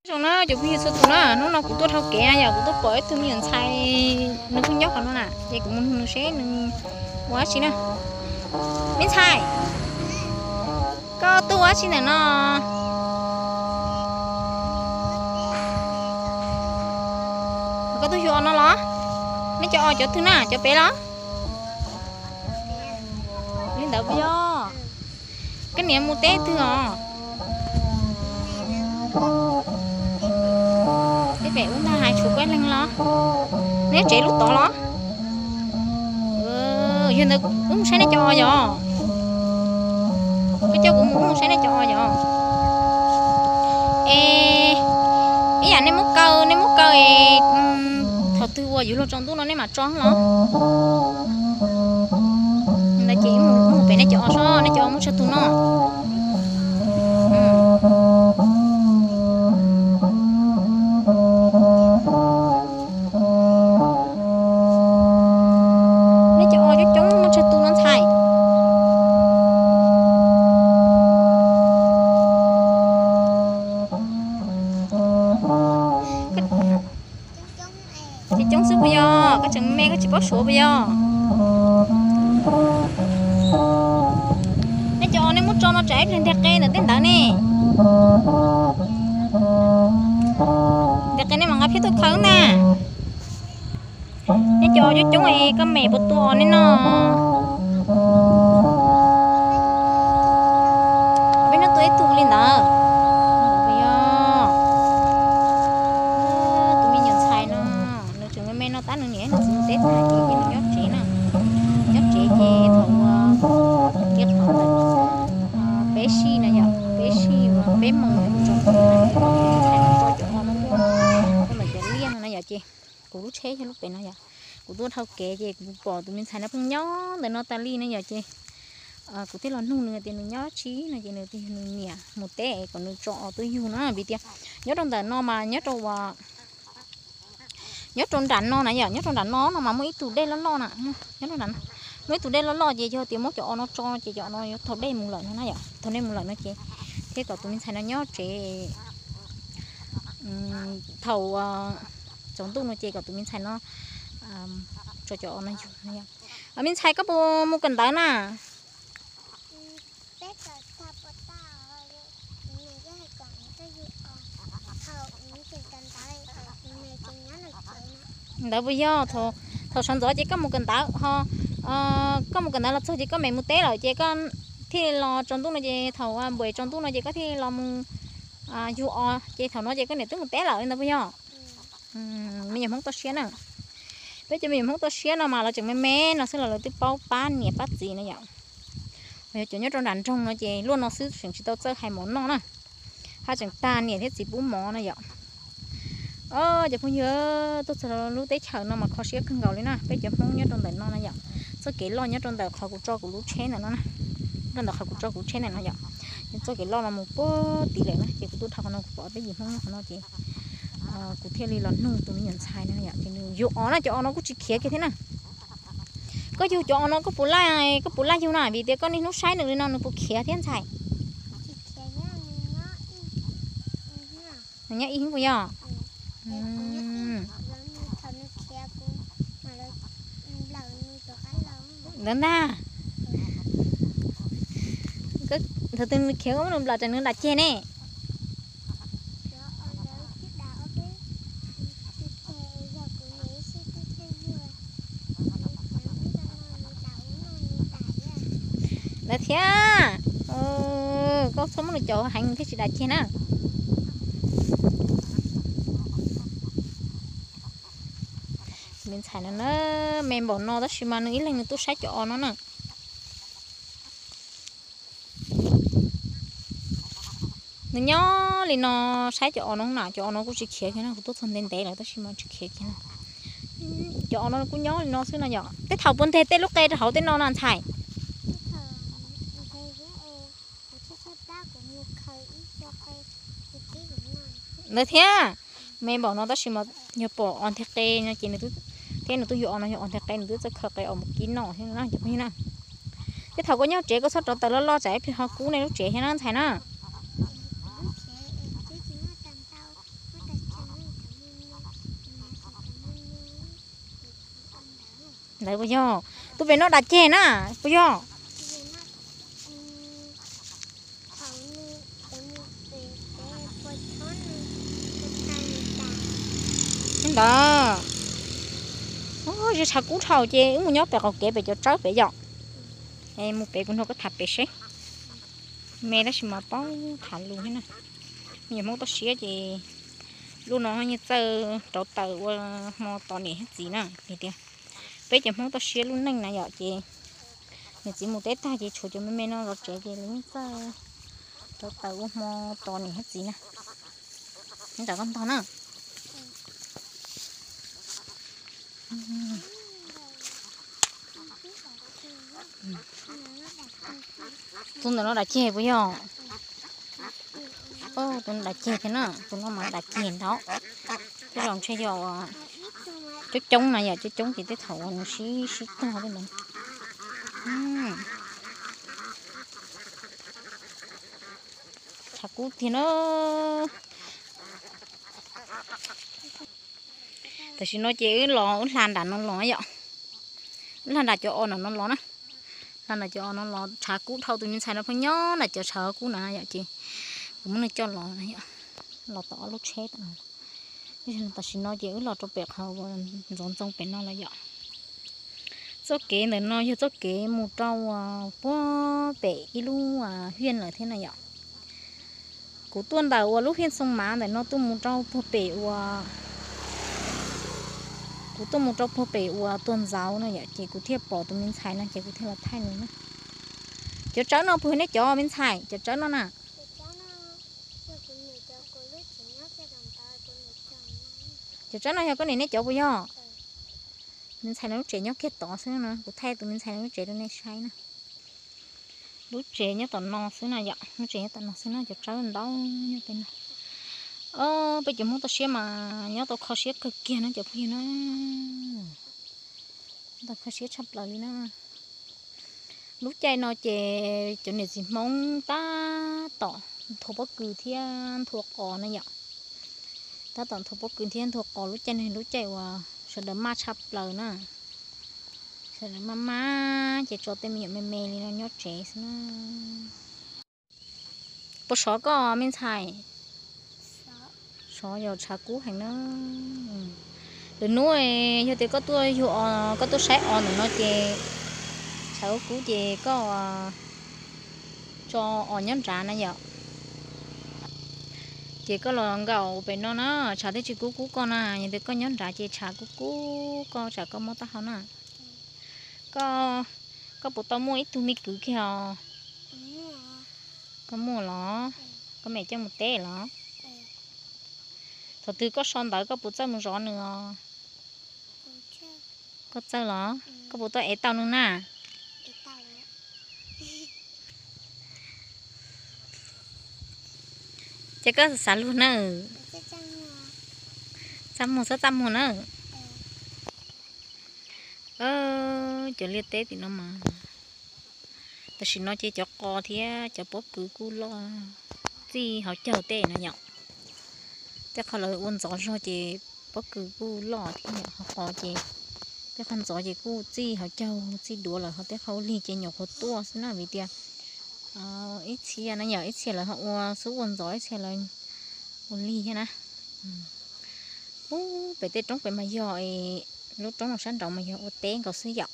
Zoo na cov phooj ywg txhua tus na, hnub no kuv tuaj dhau kev na yom, kuv tuaj pom ib tug me nyuam ntxhais, nws kuj nyob qhov no na, ces kuv mus nug nws seb nws ua dab tsi na. Me ntxhais, koj tuaj ua dab tsi ntawm no? Koj tuaj yug os no los? Neb cov os cov twg na, cov pem los? Li ntawd puas yog? Koj niam mus teb twg os? Teb pem ub ntag, hais tshuav koj ib leeg los? Neb tsev lub tod los? Yog ntawd wb mus saib neb cov os yom. Koj coj kuv mus, wb mus saib neb cov os yom. Es ib yam nej muab kaw, nej muab kaw es thaum twg uas yuav luag tsaus ntuj no nej mam tso los. Ntawd ces wb mus pem neb cov os, neb cov os muaj tsawg tus no? Neb cov os coob coob muaj tsawg tus no ntxhais? Coob coob xwb puas yog? Koj tseem me koj tsis paub suav puas yog? Neb cov os nej muab tso no tsam ib pliag ntiag qe ntawm tej ntawd ne. Ntiag qe nej mam nqa phiab tuaj khaws na. Neb cov os coob coob es koj me puas tua os neb no? Peb hnub tua ib tug li ntawd. Yog tus me nyuam ntxhais no, nws tseem me me no tab nws niam nws txiv mus teb tag ces nws nyob tsev na. Nyob tsev ces thaum uas ntiaj teb ntawm peb sij no yom, peb sij uas peb moos mus tsaus ntuj na, tus me ntxhais no tso cov os no tuaj, tuaj ntawm cov liaj no na yom. Ces kuv lub tsheb yog lub pem no yom, kuv tuaj dhau kev ces kuv pom tus me ntxhais no pheej nyob ntawm no tas li na yom. Ces kuv thiaj los nug nws tias nws nyob dab tsi no ces nws tias nws niam mus teb es kom nws tso os tuaj yug no vim tias nyob rau ntawm no mas nyob rau nram no na yom, nyob rau nram no no mas muaj ib tug dej loj loj na, nyob rau nram no muaj ib tug dej loj loj ces yog tias muab cov os no tso ces cov os no yuav taug dej mus lawm no na yom, taug dej mus lawm no ces thiaj kom tus me ntxhais no nyob tsev thaum tsaus ntuj no ces kom tus me ntxhais no tso cov os no yug no yom. Me ntxhais koj puas mus kawm ntawv na? Ntawd puas yog thaum sawv ntxov ces koj mus kawm ntawv ho, koj mus kawm ntawv los txog ces koj me mus teb lawm ces koj thiaj li los tsaus ntuj no ces thaum npum tsaus ntuj no ces koj thiaj li los mus yug os ces thaum no ces koj niam twb mus teb lawm ntawd puas yog? Me nyuam Hmoob toj siab na. Peb cov me nyuam Hmoob toj siab no mas lawv tseem me me no xwb los lawv twb paub pab niam pab txiv na yom. Yog cov nyob rau nram nroog no ces luaj no xwb tseem tsis tau txawj hais mov noj na, haj tseem tag niam thiab txiv pub mov na yom. Cov phooj ywg, tuaj txog lub teb chaws no mas kho siab kawg nkaus li na, peb cov Hmoob nyob rau ntawm no na yom. Txoj kev loj nyob rau ntawm qhov kuv tso kuv lub tsheb ntawm no na, rau ntawm qhov kuv tso kuv tsheb ntawm no yom. Txoj kev loj no mus puag tim lawm na ces kuv tuaj dhau qhov no kuv pom peb cov Hmoob nyob qhov no ces kuv thiaj li los nug tus me nyuam ntxhais no yom, ces nws yug os na, cov os no kuj tsis khiav kiag thiab na. Koj yug cov os no koj puas laj, koj puas laj yug na, vim tias koj niaj hnub saib nws li no nws puas khiav thiab ntxhais? Nws nyob ib heev puas yog? Ntawd ntag. Thaum twg nws khiav koj muab nws nplawm tsam nws dam ceg ne. Ntawd thiab, koj txhob muab nws caum heev nws thiaj tsis dam ceg na. Me ntxhais no na, me npaum no tab sis mas nws ib leeg nws tuaj saib cov os no na. Nws nyob li no saib cov os no na, cov os no kuj tsis khiav kiag na, kuv tuaj txog ntev ntev lawm tab sis mas tsis khiav kiag na. Cov os no kuj nyob li no xwb no yom. Tej thaum puas nteg tej lub qe rau hauv tej no na ntxhais? Ntawd thiab, me npaum no tab sis mas yog pom os nteg qe no ces nws, thiab nws tuaj yug os no yog os nteg qe nws twb txawj khaws qe os mus kib noj thiab na cov phooj ywg na. Tej thaum koj nyob tsev koj txhob rauv taws loj loj tsam ib pliag ho kub nej lub tsev thiab na ntxhais na. Ntawd puas yog? Tus pem no dam ceg na, puas yog? Ntawd, yog tshav kub dhau ces wb mus nyob pem qaum kev pem cov tsawb pem yom. Mus pem kuv nrog koj tham pem seb. Me tab sis mas paub tham lus thiab na. Me nyuam Hmoob toj siab ces lub no yeej txawj rauv taws ua hmo tos niam thiab txiv na. Tias peb cov Hmoob toj siab lub neej na yom, ces niam txiv mus teb tag ces tshuav cov me me no zov tsev ces lawv yeej txawj rauv taws ua hmo tos niam thiab txiv na. Neb nram koj ntog na. Tus ntawm no dam ceg puas yog? Tus no dam ceg thiab na, tus no mas dam ceg ntau. Tej zaum ntshe yog coob coob na yom, coob coob ces tej thaum nws sib sib tog tej ntawd. Tshav kub tiag na. Tam sim no ces wb los wb hla nram no los yom. Wb hla nram cov os no los na. Hla nram cov os no los tshav kub dhau, tus me ntxhais no pheej nyob nram cov tshav kub na yom, ces kuv muab nws coj los na yom. Los tau ob lub tsheb tau. Tam sim no ces wb los rau pem qhov ntxoov ntxoo pem no lawm yom. Txoj kev ntawm no yog txoj kev mus rau puag pem ib lub hiaj lawm thiab na yom. Kuv tuaj ntawm uas lub hiaj Xoo Mav ntawm no tuaj mus rau puag pem uas, kuv tuaj mus rau puag pem uas tuag ntxauv no yom, ces kuv thiaj pom tus me ntxhais no ces kuv thiaj los thaij nws na. Cov tsawb no puas yog neb cov me ntxhais, cov tsawb no na? Cov tsawb no yog koj niam neb cov puas yog? Me ntxhais no lub tsev nyob kiag tod xwb na, kuv thaij tus me ntxhais no lub tsev rau nej saib na. Lub tsev nyob tom no xwb na yom, lub tsev nyob tom no xwb na, cov tsawb ntau nyob pem no. Peb cov Hmoob toj siab mas nyob tau kho siab kawg kiag na cov phooj ywg na. Nyob tau kho siab tshaj plaws li na. Lub caij no ces cov niam txiv Hmoob tab tom nthua pob kws thiab nthua qos na yom. Tab tom nthua pob kws thiab nthua qos, lub caij no lub caij uas sawv daws maj tshaj plaws na. Sawv daws maj maj ces tso tej me nyuam me me li no nyob tsev xwb na. Puas sov koj me ntxhais? Sov, yog tshav kub heev na. Lwm hnub yog tias koj tuaj yug os, koj tuaj saib os ntawm no ces tshav kub ces koj tso os nyob nrad na yom. Ces koj los nkaum pem no na, tshav thiaj tsis kub kub koj na. Yog tias koj nyob nrad ces tshav kub kub koj, tsam koj mob taub hau na. Koj, koj puas tau muaj ib tug me kwv kiag os? Koj muaj los? Koj me coj mus teb los? Thaum twg koj so ntawv koj puas txawj mus zov nws os? Koj txawj los? Koj puas tau ev tau nws na? Ces koj xav lug na. Txaj muag txhob txaj muag na. Cov liaj teb tim no mas tam sim no ces cov qos thiab cov pob kws kuj loj txij hauv caug tej no yom. Tej qhov lawv ua ntxov zog ces pob kws kuj loj thiab yom, hauv qos ces tej qhov ntxov ces kuj txij hauv caug txij duav lawm, ho tej qhov ua lig ces nyuam qhuav tuaj xwb na, vim tias ib txhia na yom, ib txhia lawv ho ua xub ua ntxov, ib txhia lawv ua lig thiab na. Ub, pem tej roob pem mas yog, lub roob no sab nraud mas yog ua teb nkaus xwb yom.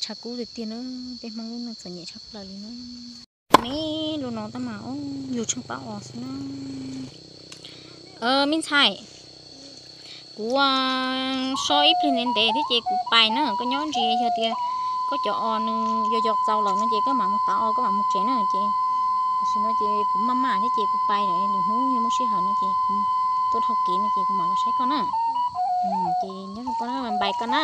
Tshav kub tiag tiag na, peb Hmoob lub neej txom nyem tshaj plaws li na. Me lub no tab mas yug tsheej pab os xwb na. Me ntxhais, kuv so ib pliag ntev ntev thiab ces kuv pais na, koj nyob ntsis, yog tias koj cov os nws yog yog txaus lawm no ces koj mam mus tav os, koj mam mus tsev na. Ces tam sim no ces kuv maj maj thiab ces kuv pais lawm, lwm hnub yog muaj sij hawm no ces kuv tuaj dhau kev no ces kuv mam los saib koj na. Ces nyob zoo koj na, npais koj na.